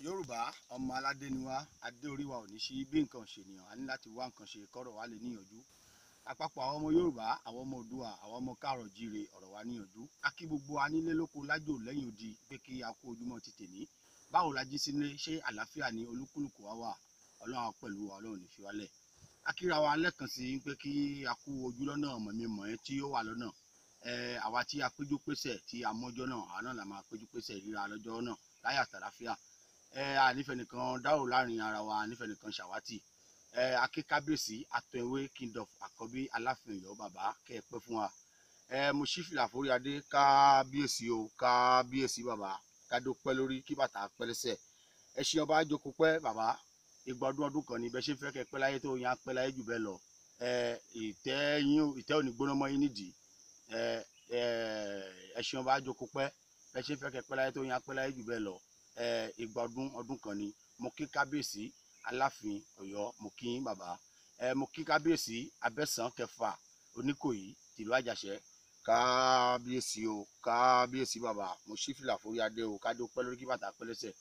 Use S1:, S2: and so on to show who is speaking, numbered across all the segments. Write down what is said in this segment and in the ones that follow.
S1: Yorùbá ọmọ aládé ni wá, adé orí wa ò ní sí bí nǹkan ṣènìyàn, a ní láti wá nǹkan ṣe kọ́rọ̀ wa lè níyànjú. Àpapọ̀ àwọn ọmọ Yorùbá, àwọn ọmọ Oòduà, àwọn ọmọ káàrọ̀ jíire, ọ̀rọ̀ wa níyànjú. A kí gbogbo wa nílé lóko lájò lẹ́yìn odi pé kí a kú ojúmọ́ ti tèní. Báwo la jí sílé? Ṣé àlàáfíà ni olúkúlùkù wa wà? Ọlọ́run á pẹ̀lú wa, Ọlọ́run ò ní fi wá lẹ̀. A kíra wa lẹ́ẹ̀kan sí pé kí a kú ojú lọ́nà mọ̀mí mọ̀ ẹ́ tí ó wà lọ́nà. Àwa tí a péjú pésẹ̀ tí a mọ́jọ́ náà, àwa náà la máa péjú pésẹ̀ ríra lọ́jọ́ náà láyà àtàlàáfíà. A nífẹ̀ẹ́ nìkan dárò láàrin ara wa, a nífẹ̀ẹ́ nìkan ṣàwátì. A kí kábíyèsí Atọ́ewé Kingdom àkọ́bí Aláàfin Ọ̀yọ́, bàbá kẹ́ ẹ pẹ́ fún wa. Mo ṣí fìlà forí adé, kábíyèsí o, kábíyèsí bàbá, kádó pẹ́ lórí kí bàtà pẹ́ lẹ́sẹ̀. Ẹ ṣe ọba jókòó pẹ́ bàbá, igba ọdún ọdún kan ní bẹ́ẹ̀ ṣe ń fẹ́ kẹ́ pẹ́ láyé tó yẹn á pẹ́ láyé jù bẹ́ẹ̀ lọ. Ìtẹ́ yín, ìtẹ́ ò ní gbóná mọ́ yín nídìí. Ẹ ẹ ẹ ṣe ọba jókòó pẹ́, bẹ́ẹ̀ ṣe ń fẹ́ kẹ́ pẹ́ láyé tó yẹn á pẹ́ láyé jù bẹ́ẹ̀ lọ. Igba ọdún ọdún kan ni. Mo kí kábíyèsí Aláàfin Ọ̀yọ́, mo kí yín bàbá. Mo kí kábíyèsí Abẹ́sàn kẹfà Oníkòyí tìlú Àjàṣẹ́, kábíyèsí o, kábíyèsí bàbá, mo ṣí fìlà forí adé o, kádé pẹ́ lórí kí bàtà pẹ́ lẹ́sẹ̀.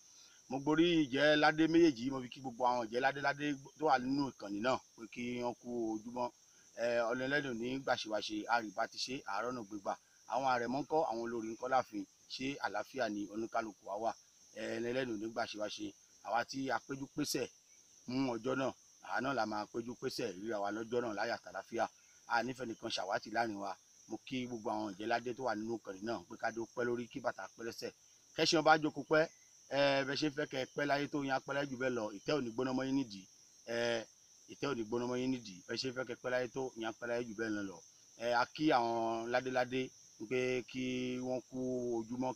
S1: Mo gborí ìjẹ́ ládé méjèèjì, mo fi kí gbogbo àwọn ìjẹ́ ládé ládé tó wà nínú ìkànnì náà pé kí wọ́n kú ojúmọ́. Ọ̀nà ẹlẹ́dùn ní gbàṣewàṣe àrìbá ti ṣe àárọ̀ náà gbégbà àwọn àrẹ̀mọ ńkọ́, àwọn olórí ńkọ́ láàfin, ṣé àlàáfíà ni oníkálukú wa wà? Ẹlẹ́dùn ní gbàṣewàṣe. Àwa tí a péjú pésẹ̀ mú ọjọ́ náà, àwa náà la máa péjú pésẹ̀ ríra wa lọ́jọ́ náà láyà tàlàáfíà. A nífẹ̀ẹ́ nìkan ṣàwátì láàrin wa. Mo kí gbogbo àwọn ìjẹ́ ládé tó wà nínú ìkànnì náà pé kádé ó pẹ́ lórí kí bàtà pẹ́ lẹ́sẹ̀, kẹ́sìn ọba jókòó pẹ́. Bẹ ṣe fẹ́ kẹ́ pẹ́ láyé tó yẹn á pẹ́ láyé jù bẹ́ẹ̀ lọ. Ìtẹ́ ò ní gbóná mọ́ yín nídìí. Ìtẹ́ ò ní gbóná mọ́ yín nídìí. Bẹ ṣe fẹ́ kẹ́ pẹ́ láyé tó yẹn á pẹ́ láyé jù bẹ́ẹ̀ lọ. A kí àwọn ládéládé pé kí wọ́n kú ojúmọ́.